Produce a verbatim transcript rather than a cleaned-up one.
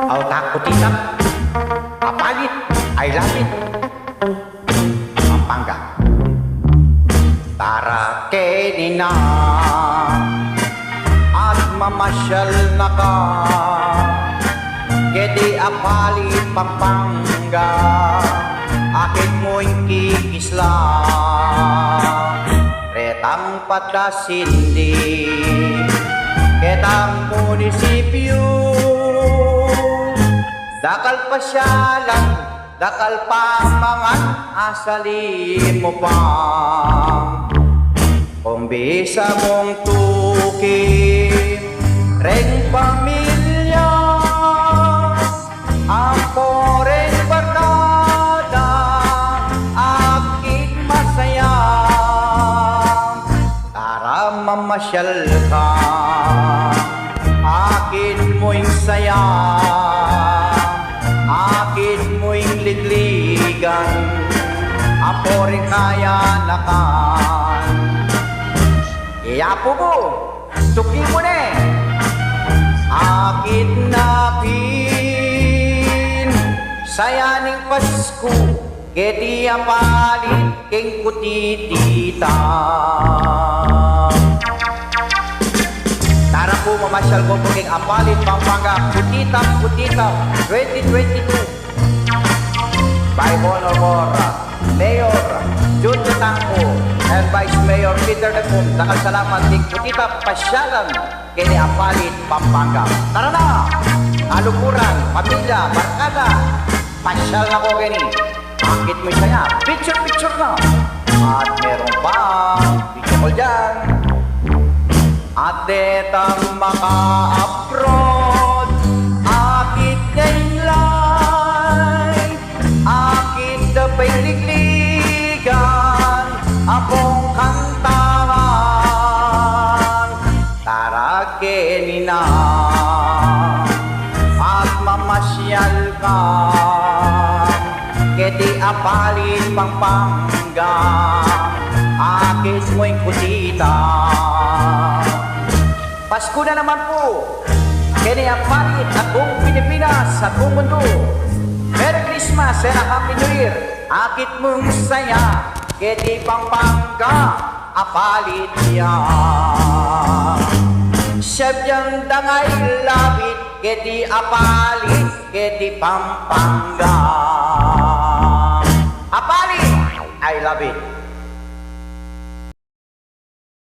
Alta Kutitap, Apalit, I love it, Pampanga. Tara keni na at mamasyal na ka keti Apalit, Pampanga. Akit mu ing kikisla retang patasindi ketang munisipyu. Dakal pasyalan, dakal pamangan, asali mu pa. Kung bisa mung tuki reng pamilya, ampo reng barkada, akit masaya. Tara mamasyal ka, akit mu ing saya, akit mu ing ligligan, ampo ring kayanakan. Iya pu mu, tuki mu ne. Akit na pin saya ning Pasku keti Apalit keng Kutitap. Tara pu, mamasyal ko pu keng Apalit, Pampanga, Kutitap, Kutitap, twenty twenty-two. By Honorable Mayor Jun Tangco and Vice Mayor Peter Dacum, dakal salamat keng Kutitap pasyalan keni Apalit, Pampanga. Tara na! Alupuran, pamilya, barkada, pasyal na ko keni. Akit mu ing saya, picture-picture na. At meron pa, video call dyan. At detang maka-abroad, akit ne ing live, akit da pa ing ligligan, ampong kantahan. Tara keni na at mamasyal ka keti Apalit, Pampanga, akit mu ing Kutitap. Pasku na naman pu keni Apalit at buong Pilipinas at buong mundo. Merry Christmas and a Happy New Year. Akit mu ing saya keti Pampanga, Apalit ya. Siya biang dang I love it keti Apalit, keti Pampanga. Apalit, I love it.